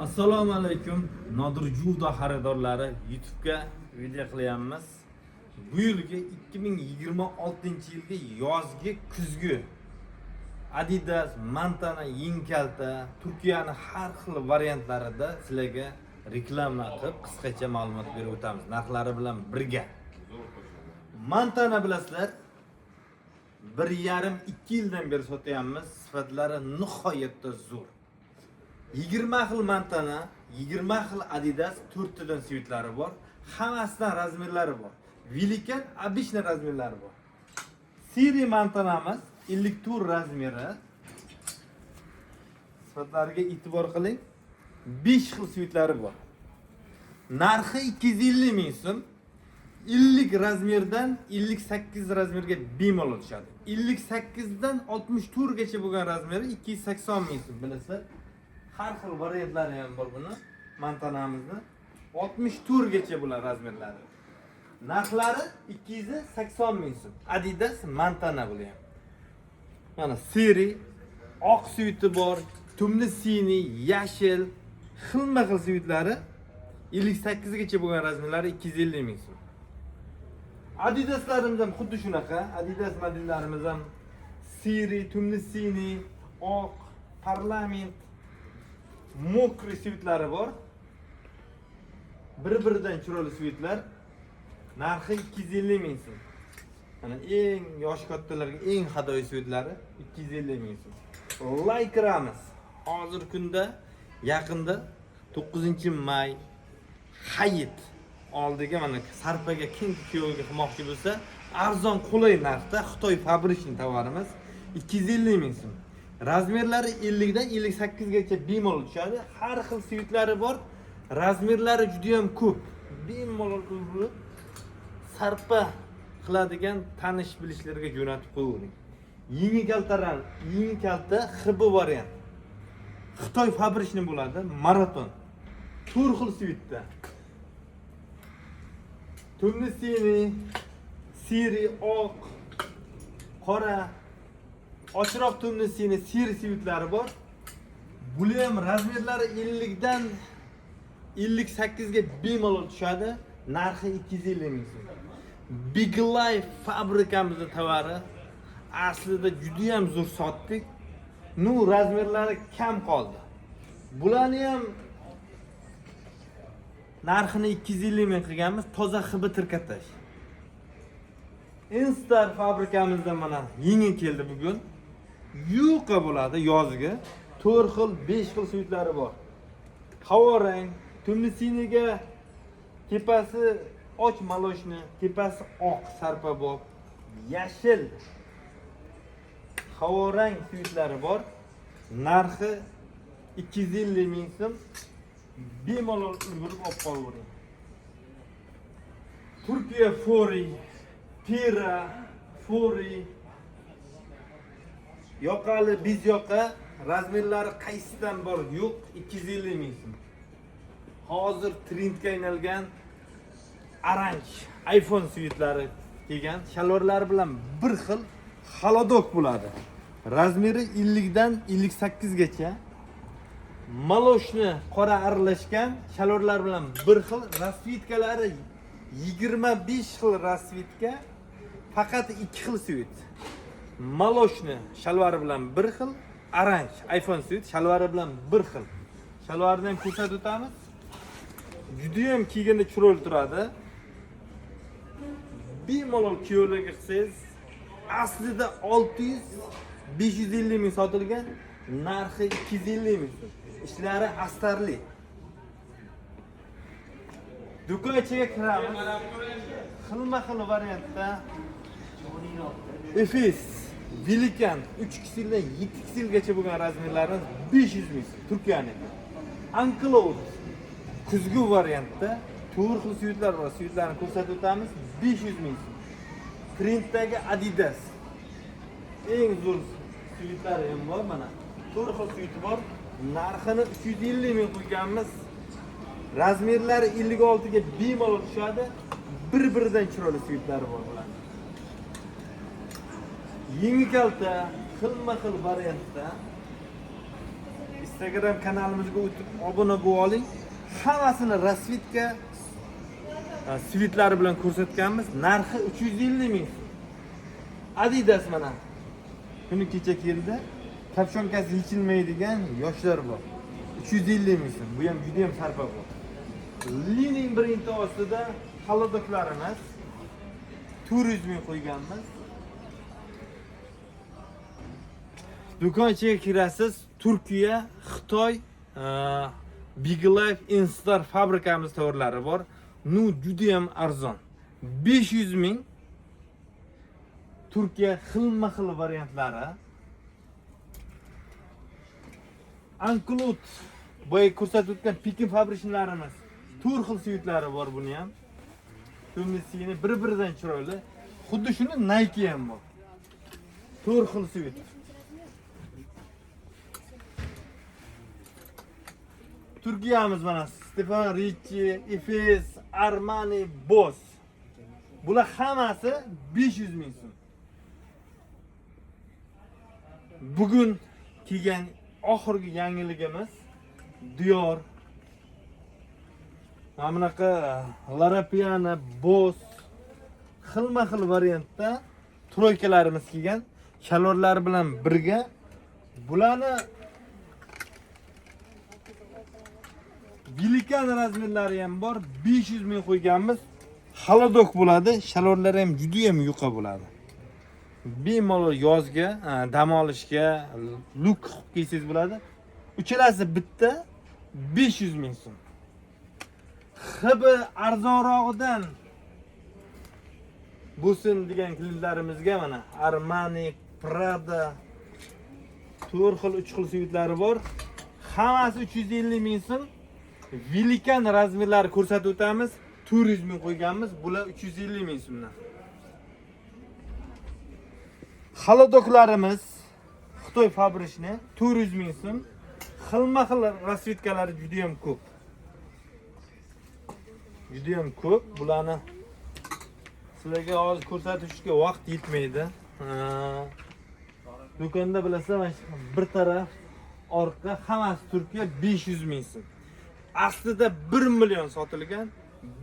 Assalomu alaykum, Nodir Judo xaridorlari. YouTube'ga video qilyapmiz. Bu yilgi, 2026-yilgi yozgi, kuzgi Adidas Montana yeng kalta Turkiyani har xil variantlarida sizlarga reklama qilib, qisqacha ma'lumot berib o'tamiz narxlari bilan birga. Montana bilasizlar, 1,5-2 yildan beri sotyapmiz. Sifatlari nihoyatda zo'r. 20 xil Montana, 20 xil Adidas, to'rttadan цвет lari bor. Hammasidan razmerlari bor. Великан, обычный razmerlari bor. Серый Montanamiz 54 razmeri. Sifatlariga e'tibor qiling. 5 xil цвет lari bor. Narxi 250 ming so'm. 50 razmerdan 58 razmerga bemalol tushadi. 58 dan 64 gacha bo'lgan razmeri 280 ming so'm, bilasizlar. Har xil variantlari ham bor buni. Montanamizni 64 gacha bular razmerlari. Narxlari 280 ming so'm. Adidas Montana bular ham. Mana серый, oq цвет i bor, темно синий, yashil, xilma-xil цвет lari, 58 gacha bo'lgan razmerlari 250 ming so'm. Adidaslarimiz ham xuddi shunaqa. Adidas modellarimiz ham серый, темно синий, oq, parlament, мокрый цвет lari bor. Bir-biridan chiroyli цвет lar. Narxi 250 ming so'm. Mana eng yoshi kattalarga eng hadoyi цвет lari 250 ming so'm. Laykramiz. Hozir kunda, yaqinda 9-may hayit oldiga mana sarpaga kim kuyovga qilmoqchi bo'lsa, arzon, qulay narxda Xitoy фабричный tovarimiz 250 ming so'm. Razmerlari 50 dan 58 gacha bemalol tushadi. Har xil цвет lari bor. Razmerlari juda ham ko'p. Bemalol urib sarpa qiladigan tanish bilishlarga jo'natib qo'yavering. Yengi kaltaran, yengi kalta XB variant. Xitoy фабричный bo'ladi, maraton. To'rt xil цвет da. Темно синий, серый, oq, qora, ochroq темно синий, серый цвет lari bor. Bular ham razmerlari 50 dan 58 ga bemalol tushadi. Narxi 250 ming so'm. Big Life fabrikamizni tovari aslida juda ham zo'r sotdik. Ну, razmerlari kam qoldi. Bularni ham narxini 250 ming qilganmiz, toza XB trikotaj. Instar fabrikamizda mana yengil keldi bugun. Yuqa bo'ladi yozgi. 4 xil, 5 xil цвет lari bor. Havo rang, темно синий ga tepasi och молочный, tepasi oq sarpabob, yashil havo rang цвет lari bor. Narxi 250 ming so'm. Bemalol ulgurib olib qolavering. Turkiya Fori, Pira, Fori, yoqali, без yoqa, razmerlari qaysidan bor, yo'q, 250 ming so'm. Hozir trendga aylangan orange iPhone цвет lari kelgan, shalvorlari bilan bir xil холодок bo'ladi. Razmeri 50 dan 58 gacha. Молочный qora aralashgan shalvorlar bilan bir xil, расцветка lari 25 xil расцветка, faqat ikki xil цвет. Молочный shalvari bilan bir xil, orange iPhone цвет shalvari bilan bir xil. Shalvarini ham ko'rsatib o'tamiz. Judayam kiyganda chiroyli turadi. Bemalol kuyovlarga qilsangiz, aslida 600 550 ming sotilgan, narxi 250 ming so'm. Ishlari astarli. Do'kon ichiga kiramiz. Xilma xil variantda Efes, Великан 3 XLdan 7 XLgacha bo'lgan razmerlarimiz 500 ming so'm, Turkiyaniki. Uncloud kuzgi variantda to'rt xil цвет lar bor. Цвет larni ko'rsatib o'tamiz. 500 ming so'm. Printdagi Adidas. Eng zo'r цвет lari ham bor mana. To'rt xil цвет i bor. Narxini 350 ming qo'yganmiz. Razmerlari 56 ga bemalol tushadi. Bir-biridan chiroyli цвет lari bor bularning. Yengi kalta xilma xil variantda. Instagram kanalimizga o'tib obuna bo'lib oling. Hammasini расцветка, цвет lari bilan ko'rsatganmiz. Narxi 350 ming so'm. Adidas mana. Kuni kecha keldi. Капюшонка si yechilmaydigan yoshlar bor. 350 ming so'm. Bu ham juda ham sarpa bor. Li-Ning brendi ostida холодок larimiz 400 ming qo'yganmiz. Do'kon ichiga kirasiz, Turkiya, Xitoy, Big Life Instar fabrikamiz tovarlari bor. Ну, juda ham arzon. 500 ming. Turkiya xilma-xil variantlari. Anklut boya ko'rsatib o'tgan Pekin фабричный larimiz. To'rt xil цвет lari bor buni ham. To'mlisini bir-biridan chiroyli. Xuddi shuni Nike ham bor. To'rt xil цвет. Turkiyamiz mana Stefan Ricci, Efes, Armani, Boss. Bular hammasi 500 ming so'm. Bugun kelgan oxirgi yangiligimiz Dior. Mana bunaqa Loro Piana, Boss xilma-xil variantda тройка larimiz kelgan. Shalvorlar bilan birga bularni великан размер lari ham bor. 500 ming qo'yganmiz. Холодок bo'ladi, shalvorlari ham juda ham yuqa bo'ladi. Bemalol yozga, dam olishga лук qilib kiysangiz bo'ladi. Uchalasi bitta 500 ming so'm. Xibi arzonrog'idan bo'lsin degan klientlarimizga mana Armani, Prada 4 xil, 3 xil цвет lari bor. Hammasi 350 ming so'm. Великан размер lari ko'rsatib o'tamiz. 400 ming qo'yganmiz. Bular 350 ming so'mdan. Холодок larimiz Xitoy фабричный 400 ming so'm. Xilma-xil расцветка lari juda ham ko'p. Juda ham ko'p. Bularni sizlarga hozir ko'rsatishga vaqt yetmaydi. Do'konda bilasizlar, mana shu bir taraf orqa hammasi Turkiya 500 ming so'm. Aslida 1 million sotilgan,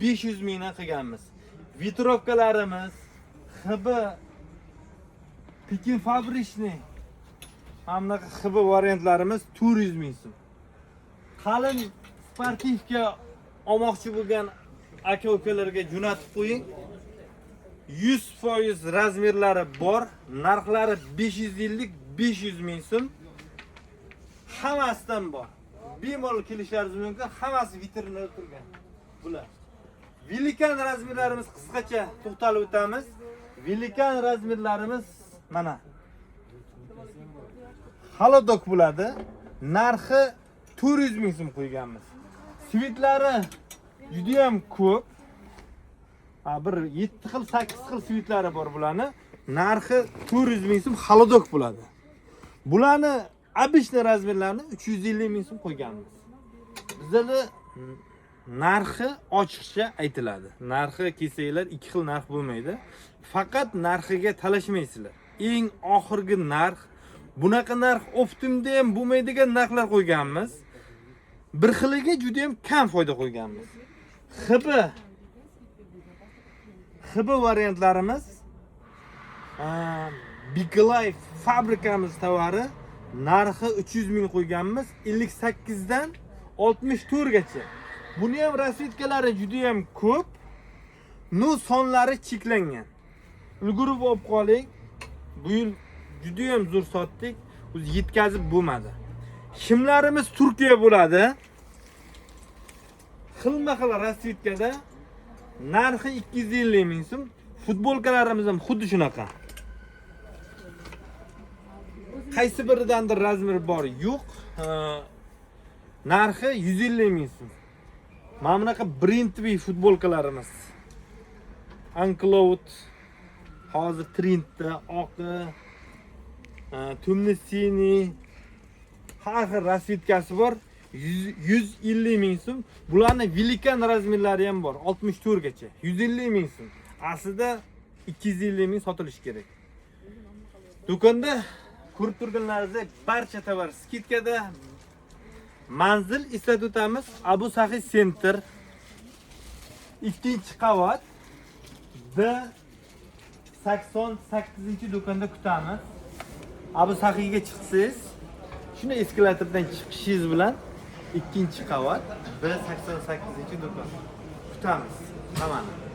500 mingdan qilganmiz. Ветровка larimiz XB Pekin фабричный mana bunaqa XB variantlarimiz 400 ming so'm. Qalin спортивка olmoqchi bo'lgan aka-ukalarga jo'natib qo'ying. 100% размер lari bor. Narxlari 550 500 ming so'm. Hammasidan bor. Bemalol kelishlaringiz mumkin. Hammasi vitrinada turgan. Bular. Великан размер larimiz qisqacha to'xtalib o'tamiz. Великан размер larimiz mana. Холодок bo'ladi. Narxi 400 ming so'm qo'yganmiz. Цвет lari juda ham ko'p. Ha, bir 7 xil, 8 xil цвет lari bor bularni. Narxi 400 ming so'm холодок bo'ladi. Bularni обычный размер larni 350 ming so'm qo'yganmiz. Bizlarda narxi ochiqcha aytiladi. Narxi kelsanglar ikki xil narx bo'lmaydi. Faqat narxiga talashmaysizlar. Eng oxirgi narx, bunaqa narx оптом da ham bo'lmaydigan narxlar qo'yganmiz. Bir xiliga juda ham kam foyda qo'yganmiz. XB variantlarimiz Big Life fabrikamiz tovari narxi 300 ming qo'yganmiz. 58 dan 64 gacha. Buni ham расцветка lari juda ham ko'p. Ну, sonlari cheklangan. Ulgurib olib qoling. Bu yil juda ham zo'r sotdik. O'zi yetkazib bo'lmadi. Shimlarimiz Turkiya bo'ladi. Xilma-xil расцветка da narxi 250 ming so'm. Futbolkalarimiz ham xuddi shunaqa. Qaysi biridandir размер bor, yo'q. Narxi 150 ming so'm. Mana bunaqa брендовый futbolkalarimiz. Uncloud hozir trendda, oqi, темно-синий, har xil расцветка si bor. 150 ming so'm. Bularni великан размер lari ham bor, 64 gacha. 150 ming so'm. Aslida 250 ming sotilishi kerak. Do'konda ko'rib turganlaringizdek barcha tovar скидка da. Manzil eslatib o'tamiz: Abu Saxiy Center, ikkinchi qavat, D 88 do'konda kutamiz. Abu Saxiyga chiqsangiz, shuni eskalatordan chiqishingiz bilan ikkinchi qavat, B 88 do'kon. Kutamiz hammani.